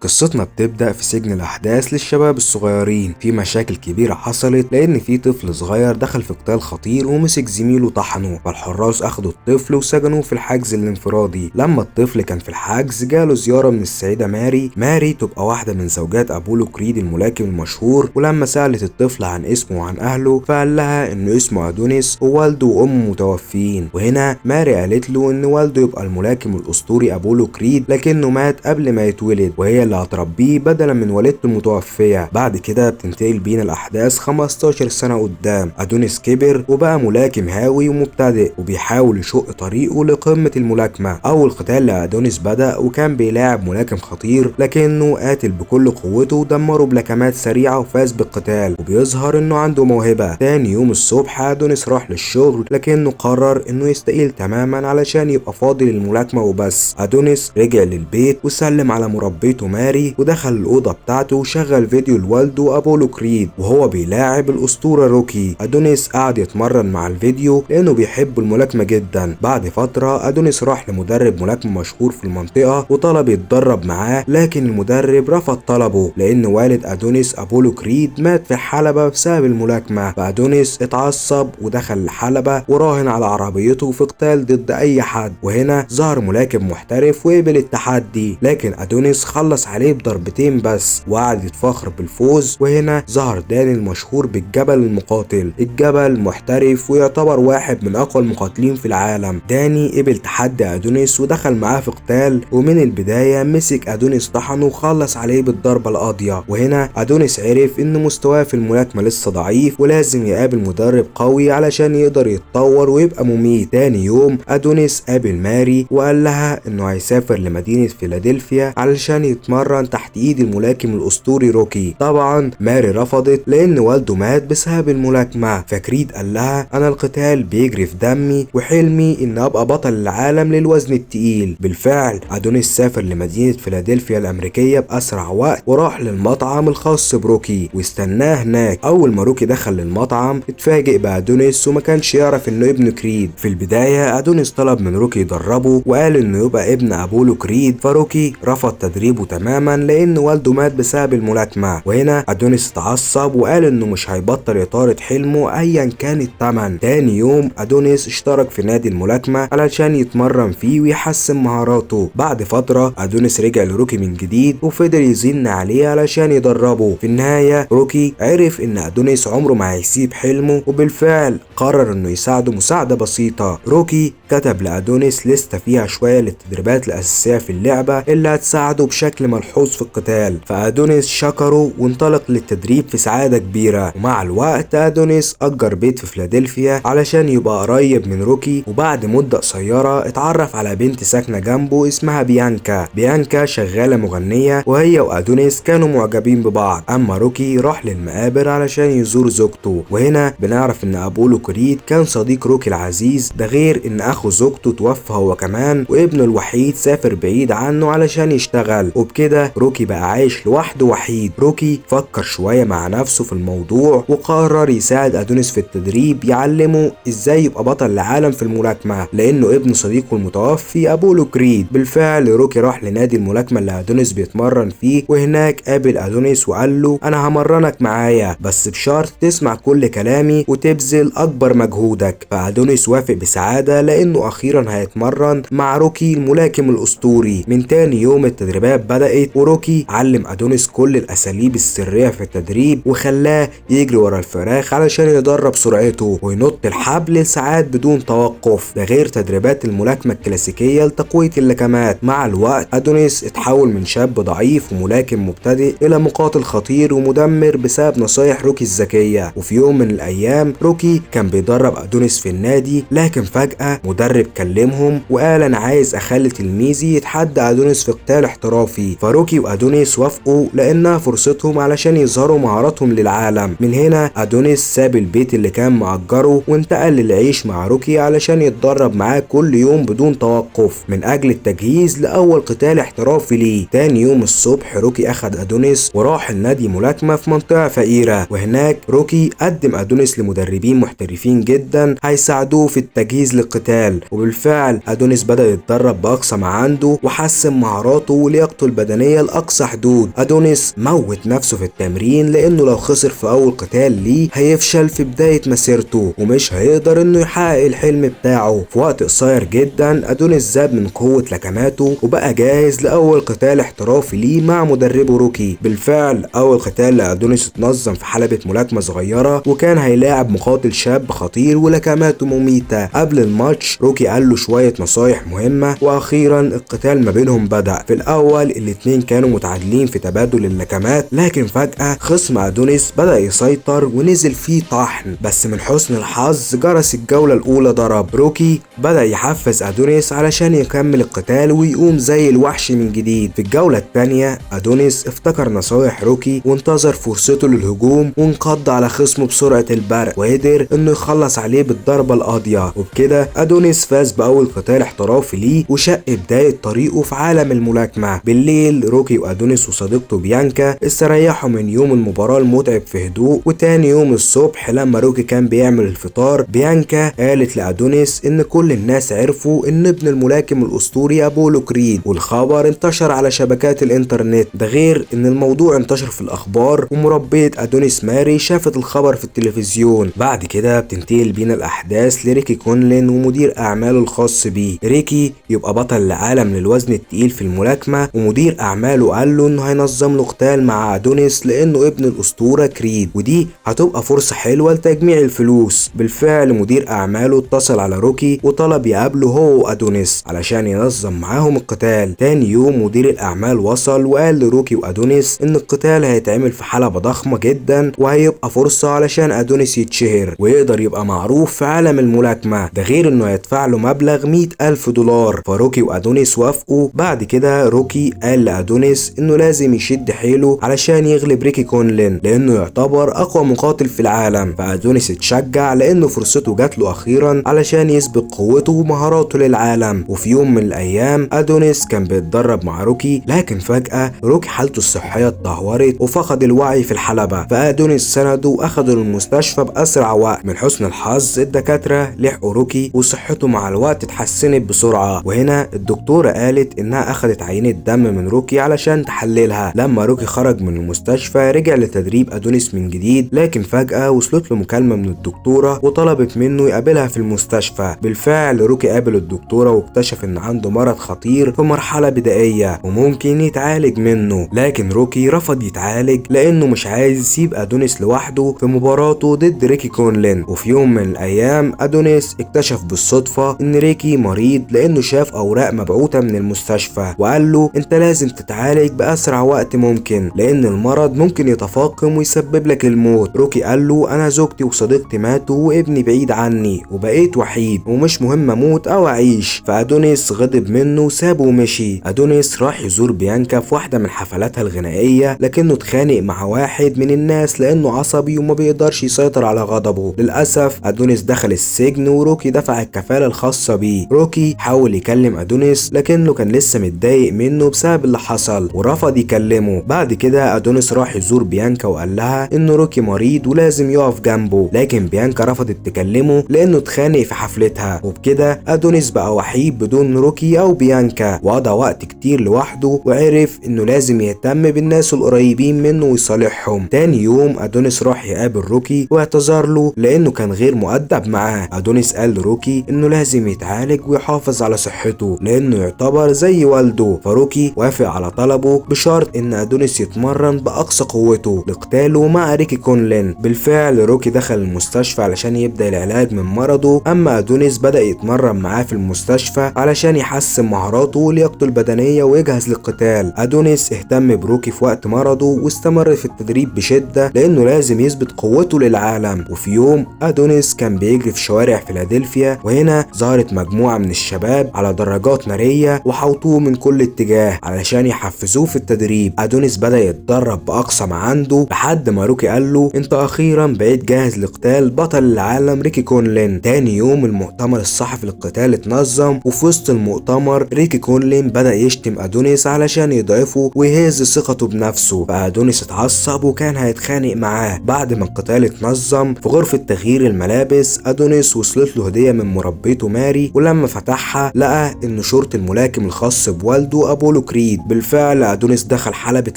قصتنا بتبدأ في سجن الأحداث للشباب الصغيرين. في مشاكل كبيرة حصلت لأن في طفل صغير دخل في قتال خطير ومسك زميله طحنه، فالحراس أخدوا الطفل وسجنوه في الحجز الانفرادي. لما الطفل كان في الحجز جاله زيارة من السيدة ماري. ماري تبقى واحدة من زوجات أبولو كريد الملاكم المشهور، ولما سألت الطفل عن اسمه وعن أهله فقال لها إنه اسمه أدونيس ووالده وأمه متوفيين. وهنا ماري قالت له إن والده يبقى الملاكم الأسطوري أبولو كريد لكنه مات قبل ما يتولد، وهي اللي هتربيه بدلا من والدته المتوفية. بعد كده بتنتقل بينا الأحداث 15 سنة قدام. أدونيس كبر وبقى ملاكم هاوي ومبتدئ وبيحاول يشق طريقه لقمة الملاكمة. أول قتال لأدونيس بدأ وكان بيلاعب ملاكم خطير لكنه قاتل بكل قوته ودمره بلكمات سريعة وفاز بالقتال، وبيظهر إنه عنده موهبة. تاني يوم الصبح أدونيس راح للشغل لكنه قرر إنه يستقيل تماما علشان يبقى فاضي للملاكمة وبس. أدونيس رجع للبيت وسلم على مربيته ماري ودخل الأوضة بتاعته وشغل فيديو لوالده أبولو كريد وهو بيلاعب الأسطورة روكي. أدونيس قعد يتمرن مع الفيديو لأنه بيحب الملاكمة جدا. بعد فترة أدونيس راح لمدرب ملاكمة مشهور في المنطقة وطلب يتدرب معاه، لكن المدرب رفض طلبه لأن والد أدونيس أبولو كريد مات في حلبة بسبب الملاكمة. فأدونيس اتعصب ودخل الحلبة وراهن على عربيته في قتال ضد أي حد، وهنا ظهر ملاكم محترف وقبل التحدي، لكن أدونيس خلص عليه بضربتين بس وقعد يتفاخر بالفوز. وهنا ظهر داني المشهور بالجبل المقاتل. الجبل محترف ويعتبر واحد من أقوى المقاتلين في العالم. داني قبل تحدي أدونيس ودخل معاه في قتال، ومن البداية مسك أدونيس طحنه وخلص عليه بالضربة القاضية. وهنا أدونيس عرف إن مستواه في الملاكمة لسه ضعيف ولازم يقابل مدرب قوي علشان يقدر يتطور ويبقى مميت. تاني يوم أدونيس قابل ماري وقال لها إنه هيسافر لمدينة فيلادلفيا علشان يتمرن تحت إيد الملاكم الأسطوري روكي. طبعا ماري رفضت لأن والده مات بسبب الملاكمة. فكريد قال لها أنا القتال بيجري في دمي وحلمي إن أبقى بطل العالم للوزن التقيل. بالفعل أدونيس سافر لمدينة فيلادلفيا الأمريكية بأسرع وقت وراح للمطعم الخاص بروكي واستناه هناك. أول ما روكي دخل للمطعم اتفاجئ بأدونيس وما كانش يعرف إنه ابن كريد. في البداية أدونيس طلب من روكي يدربه وقال إنه يبقى ابن أبولو كريد، فروكي رفض تدريبه تماما لأن والده مات بسبب الملاكمة. وهنا أدونيس اتعصب وقال إنه مش هيبطل يطارد حلمه أيا كان الثمن. تاني يوم أدونيس اشترك في نادي الملاكمة علشان يتمرن فيه ويحسن مهاراته. بعد فترة أدونيس رجع لروكي من جديد وفضل يزن عليه علشان يدربه. في النهاية روكي عرف إن أدونيس عمره ما هيسيب حلمه، وبالفعل قرر إنه يساعده مساعدة بسيطة. روكي كتب لأدونيس لستة فيها شوية للتدريبات الأساسية في اللعبة اللي هتساعده بشكل ملحوظ في القتال، فأدونيس شكره وانطلق للتدريب في سعادة كبيرة. ومع الوقت أدونيس أجر بيت في فيلادلفيا علشان يبقى قريب من روكي، وبعد مدة قصيرة اتعرف على بنت ساكنة جنبه اسمها بيانكا. بيانكا شغالة مغنية وهي وأدونيس كانوا معجبين ببعض. أما روكي راح للمقابر علشان يزور زوجته، وهنا بنعرف إن أبولو كريد كان صديق روكي العزيز، ده غير إن أخو زوجته توفى هو كمان وابنه الوحيد سافر بعيد عنه علشان يشتغل، وبكده روكي بقى عايش لوحده وحيد. روكي فكر شوية مع نفسه في الموضوع وقرر يساعد أدونيس في التدريب، يعلمه ازاي يبقى بطل العالم في الملاكمة لأنه ابن صديقه المتوفي أبولو كريد. بالفعل روكي راح لنادي الملاكمة اللي أدونيس بيتمرن فيه، وهناك قابل أدونيس وقال له أنا همرنك معايا بس بشرط تسمع كل كلامي وتبذل أكبر مجهودك. فأدونيس وافق بسعادة لأنه أخيرا هيتمرن مع روكي الملاكم الأسطوري. من تاني يوم التدريبات بدأت وروكي علم أدونيس كل الأساليب السرية في التدريب وخلاه يجري ورا الفراخ علشان يدرب سرعته وينط الحبل لساعات بدون توقف، ده غير تدريبات الملاكمة الكلاسيكية لتقوية اللكمات. مع الوقت أدونيس اتحول من شاب ضعيف وملاكم مبتدئ إلى مقاتل خطير ومدمر بسبب نصايح روكي الذكية. وفي يوم من الأيام روكي كان بيدرب أدونيس في النادي، لكن فجأة مدرب كلمهم وقال أنا عايز أخلي تلميذي يتحدى أدونيس في قتال احترافي. فروكي وأدونيس وافقوا لانها فرصتهم علشان يظهروا مهاراتهم للعالم. من هنا ادونيس ساب البيت اللي كان مأجره وانتقل للعيش مع روكي علشان يتدرب معاه كل يوم بدون توقف من اجل التجهيز لاول قتال احترافي ليه. تاني يوم الصبح روكي اخد ادونيس وراح النادي ملاكمة في منطقة فقيرة، وهناك روكي قدم ادونيس لمدربين محترفين جدا هيساعدوه في التجهيز للقتال. وبالفعل ادونيس بدأ يتدرب باقصى ما عنده وحسن مهاراته ولياقته البدنية لاقصى حدود. ادونيس موت نفسه في التمرين لانه لو خسر في اول قتال ليه هيفشل في بداية مسيرته ومش هيقدر انه يحقق الحلم بتاعه. في وقت قصير جدا ادونيس زاد من قوة لكماته وبقى جاهز لاول قتال احترافي ليه مع مدربه روكي. بالفعل اول قتال لادونيس اتنظم في حلبة ملاكمة صغيرة، وكان هيلاعب مقاتل شاب خطير ولكماته مميتة. قبل الماتش روكي قال له شوية نصايح مهمة، واخيرا القتال ما بينهم بدأ. في الاول الاتنين كانوا متعادلين في تبادل اللكمات، لكن فجأة خصم ادونيس بدأ يسيطر ونزل فيه طحن، بس من حسن الحظ جرس الجولة الاولى ضرب. روكي بدأ يحفز ادونيس علشان يكمل القتال ويقوم زي الوحش من جديد. في الجولة الثانية ادونيس افتكر نصايح روكي وانتظر فرصته للهجوم وانقض على خصمه بسرعة البرق وقدر انه يخلص عليه بالضربة القاضية. وبكده ادونيس فاز باول قتال احترافي ليه وشق بداية طريقه في عالم الملاكمة. بالليل روكي وادونيس وصديقته بيانكا استريحوا من يوم المباراة المتعب في هدوء. وتاني يوم الصبح لما روكي كان بيعمل الفطار بيانكا قالت لادونيس ان كل الناس عرفوا ان ابن الملاكم الاسطوري ابولو كريد، والخبر انتشر على شبكات الانترنت. ده غير ان الموضوع انتشر في الاخبار، ومربية ادونيس ماري شافت الخبر في التلفزيون. بعد كده بتنتقل بينا الاحداث لريكي كونلين ومدير اعماله الخاص بيه. ريكي يبقى بطل العالم للوزن التقيل في الملاكمة، ومدير اعماله قال له انه هينظم له قتال مع ادونيس لانه ابن الاسطورة كريد، ودي هتبقى فرصة حلوة لتجميع الفلوس. بالفعل مدير اعماله اتصل على روكي وطلب يقابله هو وادونيس علشان ينظم معاهم القتال. تاني يوم مدير الاعمال وصل وقال لروكي وادونيس ان القتال هيتعمل في حلبة ضخمة جدا وهيبقى فرصة علشان ادونيس يتشهر ويقدر يبقى معروف في عالم الملاكمة، ده غير انه هيدفع له مبلغ $100,000. فروكي وادونيس وافقوا. بعد كده روكي قال لادونيس انه لازم يشد حيله علشان يغلب ريكي كونلين لانه يعتبر اقوى مقاتل في العالم. فادونيس اتشجع لانه فرصته جات له اخيرا علشان يثبت قوته ومهاراته للعالم. وفي يوم من الايام ادونيس كان بيتدرب مع روكي، لكن فجأة روكي حالته الصحية اتدهورت وفقد الوعي في الحلبة، فادونيس سنده واخده للمستشفى باسرع وقت. من حسن الحظ الدكاترة لحقوا روكي وصحته مع الوقت اتحسنت بسرعة. وهنا الدكتورة قالت انها اخدت عينة دم من روكي علشان تحللها. لما روكي خرج من المستشفى رجع لتدريب ادونيس من جديد، لكن فجأة وصلت له مكالمة من الدكتورة وطلبت منه يقابلها في المستشفى. بالفعل روكي قابل الدكتورة واكتشف ان عنده مرض خطير في مرحلة بدائية وممكن يتعالج منه، لكن روكي رفض يتعالج لانه مش عايز يسيب ادونيس لوحده في مباراته ضد ريكي كونلين. وفي يوم من الايام ادونيس اكتشف بالصدفة ان ريكي مريض لانه شاف اوراق مبعوثة من المستشفى، وقال له انت لازم تتعالج باسرع وقت ممكن لان المرض ممكن يتفاقم ويسبب لك الموت. روكي قال له انا زوجتي وصديقتي ماتوا وابني بعيد عني وبقيت وحيد ومش مهم اموت او اعيش. فادونيس غضب منه وسابه ومشي. ادونيس راح يزور بيانكا في واحدة من حفلاتها الغنائية، لكنه اتخانق مع واحد من الناس لانه عصبي وما بيقدرش يسيطر على غضبه. للاسف ادونيس دخل السجن وروكي دفع الكفالة الخاصة بيه. روكي حاول يكلم ادونيس لكنه كان لسه متضايق منه بسبب اللي حصل ورفض يكلمه. بعد كده ادونيس راح يزور بيانكا وقال لها ان روكي مريض ولازم يقف جنبه، لكن بيانكا رفضت تكلمه لانه اتخانق في حفلتها. وبكده ادونيس بقى وحيد بدون روكي او بيانكا، وقضى وقت كتير لوحده وعرف انه لازم يهتم بالناس القريبين منه ويصالحهم. تاني يوم ادونيس راح يقابل روكي واعتذر له لانه كان غير مؤدب معاه. ادونيس قال لروكي انه لازم يتعالج ويحافظ على صحته لانه يعتبر زي والده، فروكي وافق على طلبه بشرط ان ادونيس يتمرن باقصى قوته لقتاله مع ريكي كونلين. بالفعل روكي دخل المستشفى علشان يبدأ العلاج من مرضه، اما ادونيس بدأ يتمرن معاه في المستشفى علشان يحسن مهاراته ولياقته البدنية ويجهز للقتال. ادونيس اهتم بروكي في وقت مرضه واستمر في التدريب بشدة لانه لازم يثبت قوته للعالم. وفي يوم ادونيس كان بيجري في شوارع فيلادلفيا، وهنا ظهرت مجموعة من الشباب على دراجات نارية وحوطوه من كل اتجاه علشان يحفزوه في التدريب. ادونيس بدأ يتدرب باقصى ما عنده لحد ما روكي قال له انت اخيرا بقيت جاهز لقتال بطل العالم ريكي كونلين. تاني يوم المؤتمر الصحفي للقتال اتنظم، وفي وسط المؤتمر ريكي كونلين بدأ يشتم ادونيس علشان يضعفه ويهز ثقته بنفسه، فادونيس اتعصب وكان هيتخانق معاه. بعد ما القتال اتنظم في غرفة تغيير الملابس ادونيس وصلت له هدية من مربيته ماري، ولما فتحها لقى ان شورت الملاكم الخاص بوالده ابولو كريد. بالفعل ادونيس دخل حلبة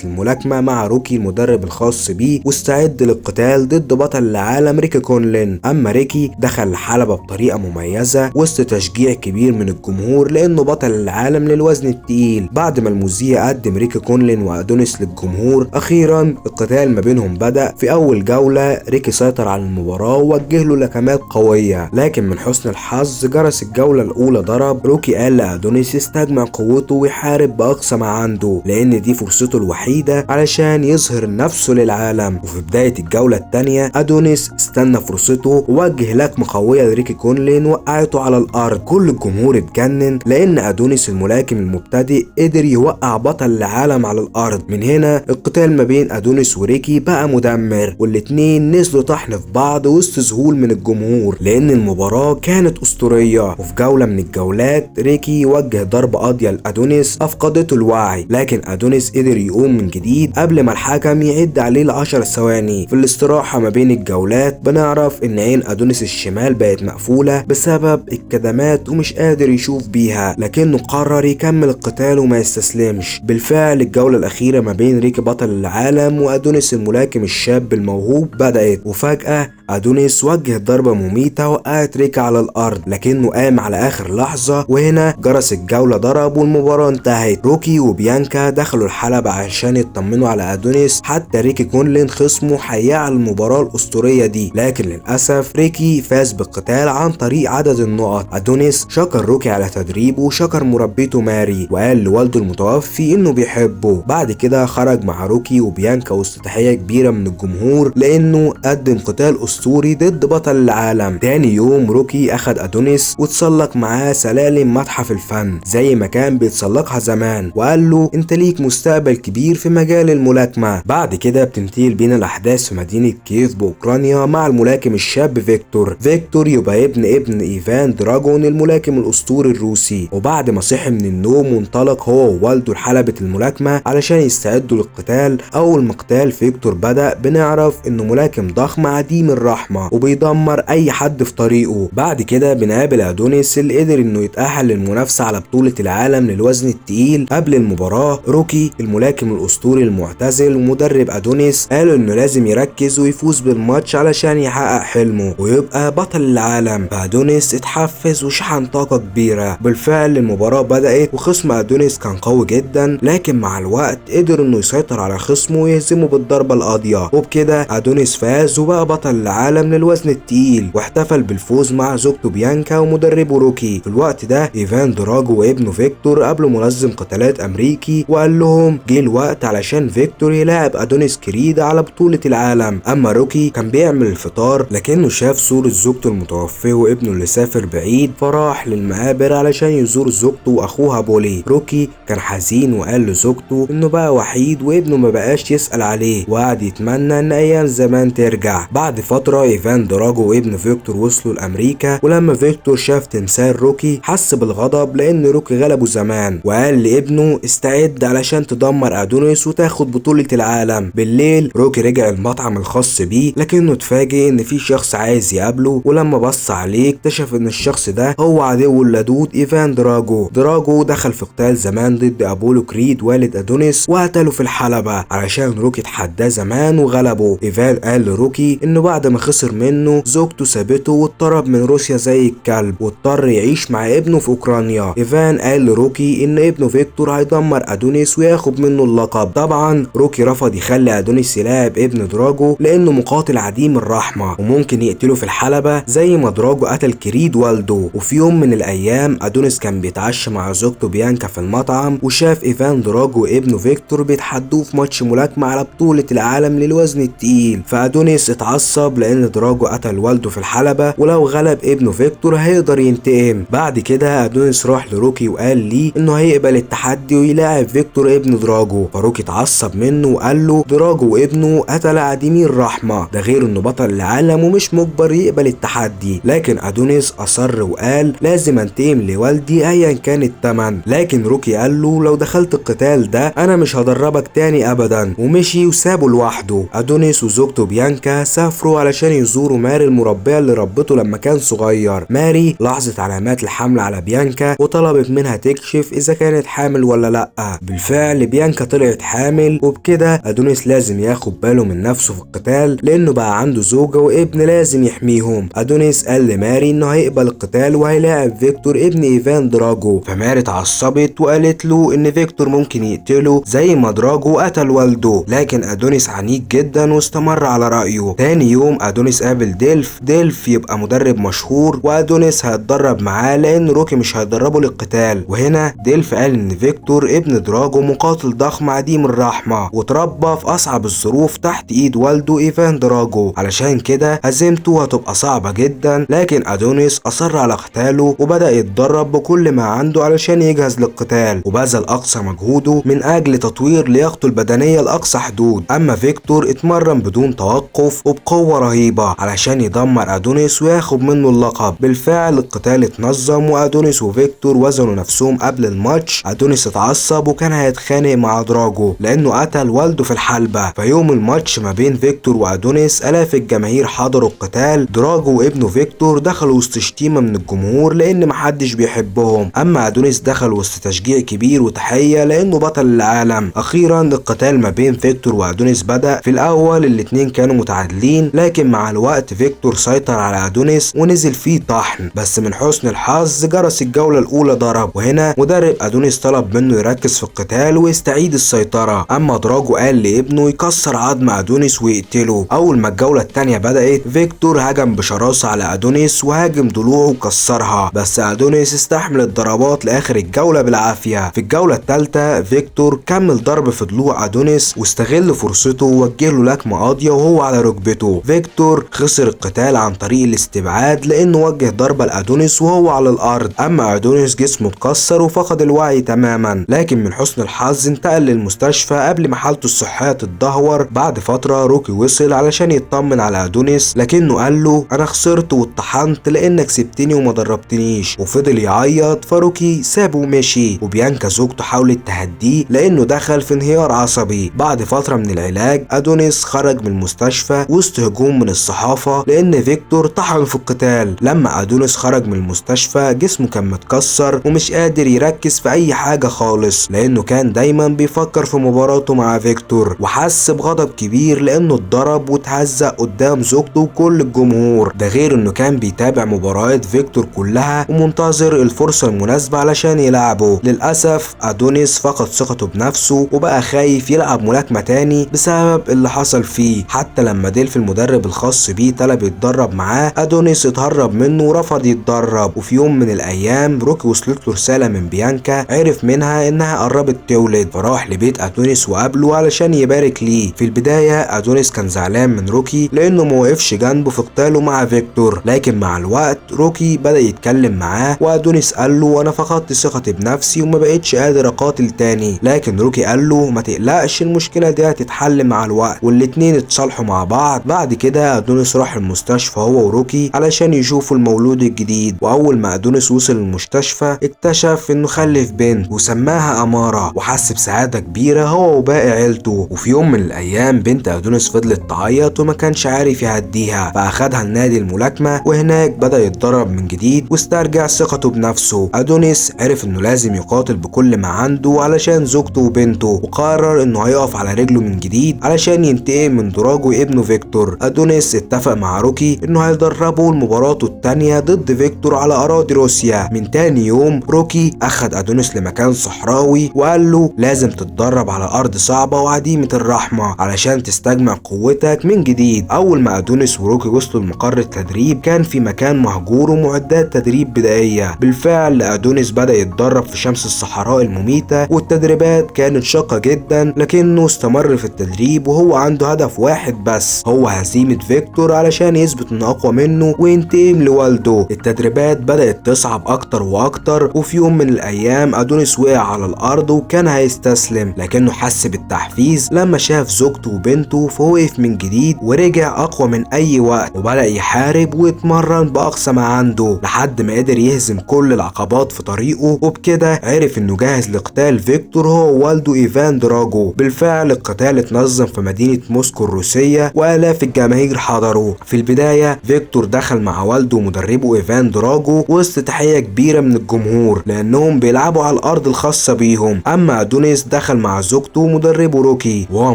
الملاكمة مع روكي المدرب الخاص بيه واستعد للقتال ضد بطل العالم ريكي كونلين. اما ريكي دخل الحلبة بطريقة مميزة وسط تشجيع كبير من الجمهور لانه بطل العالم للوزن التقيل. بعد ما المذيع قدم ريكي كونلين وادونيس للجمهور اخيرا القتال ما بينهم بدأ. في اول جولة ريكي سيطر على المباراة ووجه له لكمات قوية، لكن من حسن الحظ جرس الجولة الاولى ضرب. روكي قال لادونيس يستجمع قوته ويحارب باقصى ما عنده لان دي فرصته الوحيدة علشان يظهر نفسه للعالم. وفي بداية الجولة الثانية ادونيس استنى فرصته ووجه لكمة قوية لريكي كونلين وقعته على الارض. كل الجمهور اتجنن لان ادونيس الملاكم المبتدئ قدر يوقع بطل العالم على الارض. من هنا القتال ما بين ادونيس وريكي بقى مدمر، والاتنين نزلوا طحن في بعض وسط ذهول من الجمهور لان المباراة كانت اسطورية. وفي جولة من الجولات ريكي وجه ضربة قاضية لادونيس افقدته الوعي، لكن ادونيس قدر يقوم من جديد قبل ما الحكم يعد عليه ال10 ثواني. في الاستراحة ما بين الجولات بنعرف ان عين ادونيس الشمال بقت مقفولة بسبب الكدمات ومش قادر يشوف بيها، لكنه قرر يكمل القتال وما يستسلمش. بالفعل الجولة الأخيرة ما بين ريكي بطل العالم وأدونيس الملاكم الشاب الموهوب بدأت، وفجأة أدونيس وجه ضربة مميتة وقعت ريكي على الأرض، لكنه قام على آخر لحظة وهنا جرس الجولة ضرب والمباراة انتهت. روكي وبيانكا دخلوا الحلبة عشان يطمنوا على أدونيس، حتى ريكي كونلين خصمه حياه على المباراة الأسطورية دي، لكن للأسف ريكي فاز بالقتال عن طريق عدد النقط. أدونيس شكر روكي على تدريبه وشكر مربيته ماري وقال لوالده المتوفي إنه بيحبه. بعد كده خرج مع روكي وبيانكا وسط تحية كبيرة من الجمهور لأنه قدم قتال أسطوري ضد بطل العالم. تاني يوم روكي أخد أدونيس وتسلق معاه سلالم متحف الفن زي ما كان بيتسلقها زمان، وقال له انت ليك مستقبل كبير في مجال الملاكمة. بعد كده بتنتقل بينا الأحداث في مدينة كييف بأوكرانيا مع الملاكم الشاب فيكتور. فيكتور يبقى ابن إيفان دراجون الملاكم الأسطوري الروسي. وبعد ما صحي من النوم وانطلق هو ووالده لحلبة الملاكمة علشان يستعدوا للقتال. أول ما قتال فيكتور بدأ بنعرف إنه ملاكم ضخم عديم الرحمة وبيدمر أي حد في طريقه. بعد كده بنقابل أدونيس اللي قدر إنه يتأهل للمنافسة على بطولة العالم للوزن التقيل. قبل المباراة روكي الملاكم الأسطوري المعتزل ومدرب أدونيس قالوا إنه لازم يركز ويفوز بالماتش علشان يحقق حلمه ويبقى بطل العالم. فأدونيس اتحفز وشحن طاقة كبيرة. بالفعل المباراة بدأت وخصم أدونيس كان قوي جدا، لكن مع الوقت قدر إنه يسيطر على خصمه ويهزمه بالضربة القاضية، وبكده أدونيس فاز وبقى بطل العالم للوزن التقيل واحتفل بالفوز مع زوجته بيانكا ومدربه روكي. في الوقت ده إيفان دراجو وابنه فيكتور قابلوا منظم قتالات أمريكي وقال لهم جه الوقت علشان فيكتور يلاعب أدونيس كريد على بطولة العالم. أما روكي كان بيعمل الفطار لكنه شاف صورة زوجته المتوفية وابنه اللي سافر بعيد، فراح للمقابر علشان يزور زوجته وأخوها بولي. روكي كان حزين وقال لزوجته إنه بقى وحيد وابنه ما بقاش يسأل عليه، وقعد يتمنى إن أيام زمان ترجع. بعد فترة إيفان دراجو وابن فيكتور وصلوا لأمريكا، ولما فيكتور شاف تمثال روكي حس بالغضب لأن روكي غلبه زمان، وقال لابنه استعد علشان تدمر أدونيس وتاخد بطولة العالم. بالليل روكي رجع المطعم الخاص بيه لكنه اتفاجئ إن في شخص عايز يقابله، ولما بص عليه اكتشف إن الشخص ده هو عدوه اللدود إيفان دراجو. دراجو دخل في قتال زمان ضد أبولو كريد والد أدونيس وقتله في الحلبة علشان روكي اتحداه زمان وغلبه. إيفان قال لروكي إنه بعد ما خسر منه زوجته سابته واضطرب من روسيا زي الكلب واضطر يعيش مع ابنه في أوكرانيا. إيفان قال لروكي إن ابنه فيكتور هيدمر أدونيس وياخد منه اللقب. طبعا روكي رفض يخلي أدونيس يلاعب ابن دراجو لأنه مقاتل عديم الرحمة وممكن يقتله في الحلبة زي ما دراجو قتل كريد والده. وفي يوم من الأيام أدونيس كان بيتعشى مع زوجته بيانكا في المطعم وشاف إيفان دراجو وابنه فيكتور بيتحدوه في ماتش ملاكمة على بطولة العالم للوزن التقيل. فأدونيس اتعصب لأن دراجو قتل والده في الحلبة ولو غلب ابنه فيكتور هيقدر ينتقم. بعد كده أدونيس راح لروكي وقال ليه إنه هيقبل التحدي ويلاعب فيكتور ابن دراجو. دراجو. فروكي اتعصب منه وقال له دراجو وابنه قتل عديمي الرحمة، ده غير انه بطل العالم ومش مجبر يقبل التحدي. لكن ادونيس اصر وقال لازم انتقم لوالدي ايا كان الثمن. لكن روكي قال له لو دخلت القتال ده انا مش هدربك تاني ابدا، ومشي وسابه لوحده. ادونيس وزوجته بيانكا سافروا علشان يزوروا ماري المربية اللي ربته لما كان صغير. ماري لاحظت علامات الحمل على بيانكا وطلبت منها تكشف اذا كانت حامل ولا لا. بالفعل بيانكا طلعت حامل، وبكده ادونيس لازم ياخد باله من نفسه في القتال لانه بقى عنده زوجة وابن لازم يحميهم. ادونيس قال لماري انه هيقبل القتال وهيلاعب فيكتور ابن ايفان دراجو. فماري اتعصبت وقالت له ان فيكتور ممكن يقتله زي ما دراجو قتل والده، لكن ادونيس عنيد جدا واستمر على رأيه. تاني يوم ادونيس قابل ديلف. ديلف يبقى مدرب مشهور وادونيس هيتدرب معاه لان روكي مش هيدربه للقتال. وهنا ديلف قال ان فيكتور ابن دراجو مقاتل ضخم عديم الرحمة وتربى في اصعب الظروف تحت ايد والده ايفان دراجو، علشان كده هزيمته هتبقى صعبة جدا. لكن ادونيس اصر على قتاله وبدأ يتدرب بكل ما عنده علشان يجهز للقتال، وبذل اقصى مجهوده من اجل تطوير لياقته البدنية لاقصى حدود. اما فيكتور اتمرن بدون توقف وبقوة رهيبة علشان يدمر ادونيس وياخد منه اللقب. بالفعل القتال اتنظم وادونيس وفيكتور وزنوا نفسهم قبل الماتش. ادونيس اتعصب وكان هيتخانق مع دراجو لانه قتل والده في الحلبة. فيوم الماتش ما بين فيكتور وادونيس الاف الجماهير حضروا القتال. دراجو وابنه فيكتور دخلوا وسط شتيمة من الجمهور لان محدش بيحبهم، اما ادونيس دخل وسط تشجيع كبير وتحية لانه بطل العالم. اخيرا القتال ما بين فيكتور وادونيس بدأ. في الاول الاتنين كانوا متعادلين، لكن مع الوقت فيكتور سيطر على ادونيس ونزل فيه طحن، بس من حسن الحظ جرس الجولة الاولى ضرب، وهنا مدرب ادونيس طلب منه يركز في القتال ويستعيد السيطرة. اما دراجو قال لابنه يكسر عظم ادونيس ويقتله. اول ما الجولة الثانية بدأت فيكتور هجم بشراسة على ادونيس وهاجم ضلوعه وكسرها، بس ادونيس استحمل الضربات لاخر الجولة بالعافية. في الجولة الثالثة فيكتور كمل ضرب في ضلوع ادونيس واستغل فرصته ووجه له لكمة قاضية وهو على ركبته. فيكتور خسر القتال عن طريق الاستبعاد لانه وجه ضربة لادونيس وهو على الارض، اما ادونيس جسمه اتكسر وفقد الوعي تماما، لكن من حسن الحظ انتقل للمستشفى قبل ما حالته الصحية تتدهور. بعد فترة روكي وصل علشان يطمن على ادونيس، لكنه قال له انا خسرت واتطحنت لانك سبتني وما دربتنيش، وفضل يعيط. فروكي سابه ومشي، وبيانكا زوجته حاولت تهديه لانه دخل في انهيار عصبي. بعد فترة من العلاج ادونيس خرج من المستشفى وسط هجوم من الصحافة لان فيكتور طحن في القتال. لما ادونيس خرج من المستشفى جسمه كان متكسر ومش قادر يركز في اي حاجة خالص لانه كان دايما بيفكر في مباراته مع فيكتور، وحس بغضب كبير لانه اتضرب واتهزق قدام زوجته وكل الجمهور، ده غير انه كان بيتابع مباريات فيكتور كلها ومنتظر الفرصة المناسبة علشان يلعبه. للأسف ادونيس فقد ثقته بنفسه وبقى خايف يلعب ملاكمة تاني بسبب اللي حصل فيه. حتى لما ديلف المدرب الخاص بيه طلب يتدرب معاه ادونيس اتهرب منه ورفض يتدرب. وفي يوم من الايام روكي وصلت له رسالة من بيانكا عرف منها انها قربت تولد، فراح لبيت ادونيس وقابله علشان يبارك ليه. في البداية ادونيس كان زعلان من روكي لانه ما وقفش جنبه في قتاله مع فيكتور، لكن مع الوقت روكي بدأ يتكلم معاه وادونيس قال له انا فقدت ثقتي بنفسي وما بقتش قادر اقاتل تاني، لكن روكي قال له ما تقلقش المشكلة دي هتتحل مع الوقت، والاتنين اتصالحوا مع بعض. بعد كده ادونيس راح المستشفى هو وروكي علشان يشوفوا المولود الجديد، واول ما ادونيس وصل المستشفى اكتشف انه خلف بنت وسماها امارة، وحس بسعادة كبيرة هو وباقي عيلته. وفي يوم من الايام بنت ادونيس فضلت تعيط وما كانش عارف يهديها، فاخدها لنادي الملاكمة وهناك بدأ يتدرب من جديد واسترجع ثقته بنفسه. ادونيس عرف انه لازم يقاتل بكل ما عنده علشان زوجته وبنته، وقرر انه هيقف على رجله من جديد علشان ينتقم من دراجو ابنه فيكتور. ادونيس اتفق مع روكي انه هيدربه لمباراته الثانية ضد فيكتور على اراضي روسيا. من تاني يوم روكي اخد ادونيس لمكان صحراوي وقال له لازم تتدرب على ارض صعبة وعديمة الرحمة علشان تستجمع قوتك من جديد. اول ما ادونيس وروكي وصلوا لمقر التدريب كان في مكان مهجور ومعدات تدريب بدائية. بالفعل ادونيس بدأ يتدرب في شمس الصحراء المميتة، والتدريبات كانت شاقة جدا، لكنه استمر في التدريب وهو عنده هدف واحد بس، هو هزيمة فيكتور علشان يثبت انه اقوى منه وينتقم لوالده. التدريبات بدأت تصعب اكتر واكتر، وفي يوم من الايام ادونيس وقع على الارض وكان هيستسلم، يستسلم، لكنه حس بالتحفيز لما شاف زوجته وبنته، فوقف من جديد ورجع اقوى من اي وقت، وبدأ يحارب ويتمرن باقصى ما عنده لحد ما قدر يهزم كل العقبات في طريقه. وبكده عرف انه جاهز لقتال فيكتور هو ووالده ايفان دراجو. بالفعل القتال اتنظم في مدينة موسكو الروسية والاف الجماهير حضروا. في البداية فيكتور دخل مع والده ومدربه ايفان دراجو وسط تحية كبيرة من الجمهور لانهم بيلعبوا على الارض الخاصة بيهم. اما ادونيس دخل مع زوجته ومدربه روكي وهو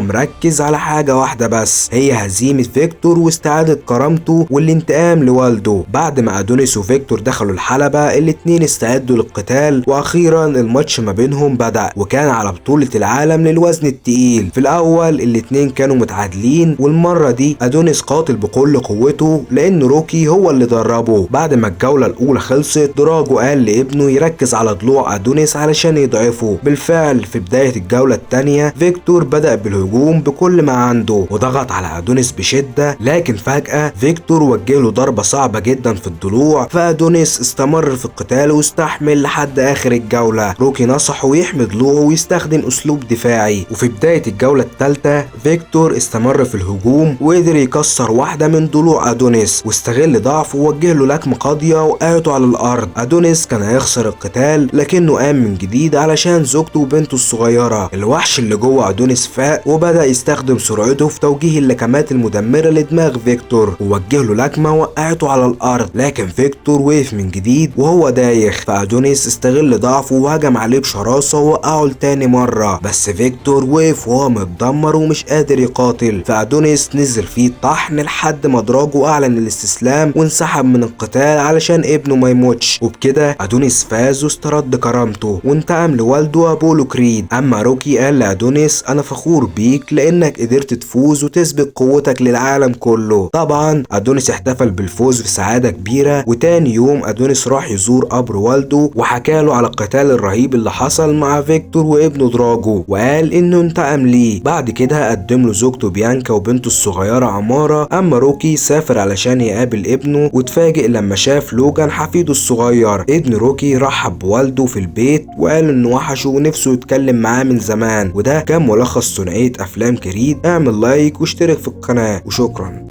مركز على حاجة واحدة بس، هي هزيمة فيكتور واستعادة كرامته والانتقام لوالده. بعد ما ادونيس وفيكتور دخلوا الحلبة الاتنين استعدوا للقتال، واخيرا الماتش ما بينهم بدأ، وكان على بطولة العالم للوزن التقيل. في الاول الاتنين كانوا متعادلين، والمرة دي ادونيس قاتل بكل قوته لان روكي هو اللي دربه. بعد ما الجولة الاولى خلصت دراجو قال لابنه يركز على ضلوع ادونيس علشان يضعفه. بالفعل في بداية الجولة الثانية فيكتور بدأ بالهجوم بكل ما عنده وضغط على ادونيس بشدة، لكن فجأة فيكتور وجه له ضربة صعبة جدا في الضلوع، فادونيس استمر في القتال واستحمل لحد اخر الجولة. روكي نصحه يحمي ضلوعه ويستخدم اسلوب دفاعي. وفي بداية الجولة الثالثة فيكتور استمر في الهجوم وقدر يكسر واحدة من ضلوع ادونيس، واستغل ضعفه ووجه له لكمة قاضية وقعته على الارض. ادونيس كان هيخسر القتال لكنه قام من جديد علشان زوجته وبنته الصغيرة. الوحش اللي جوه ادونيس فاق وبدأ يستخدم سرعته في توجيه اللكمات المدمرة لدماغ فيكتور، ووجه له لكمة وقعته على الارض، لكن فيكتور وقف من جديد وهو دايخ، فادونيس استغل ضعفه وهجم عليه بشراسة ووقعه لتاني مرة، بس فيكتور وقف وهو متدمر ومش قادر يقاتل، فادونيس نزل فيه طحن لحد ما دراجو اعلن الاستسلام وانسحب من القتال علشان ابنه ما يموتش. وبكده ادونيس فاز واسترد كرامته وانتقم لوالده ابولو كريد. اما روكي قال لادونيس انا فخور بيك لانك قدرت تفوز وتثبت قوتك للعالم كله. طبعا ادونيس احتفل بالفوز بسعادة كبيرة، وتاني يوم ادونيس راح يزور قبر والده وحكى له على القتال الرهيب اللي حصل مع فيكتور وابنه دراجو، وقال انه انتقم ليه. بعد كده قدم له زوجته بيانكا وبنته الصغيرة عمارة. اما روكي سافر علشان يقابل ابنه واتفاجئ لما شاف لوجان حفيده الصغير. ابن روكي رحب بوالده في البيت وقال انه وحشه ونفسه يتكلم معاه من زمان. وده كان ملخص ثنائية افلام كريد. اعمل like واشترك في القناة وشكرا.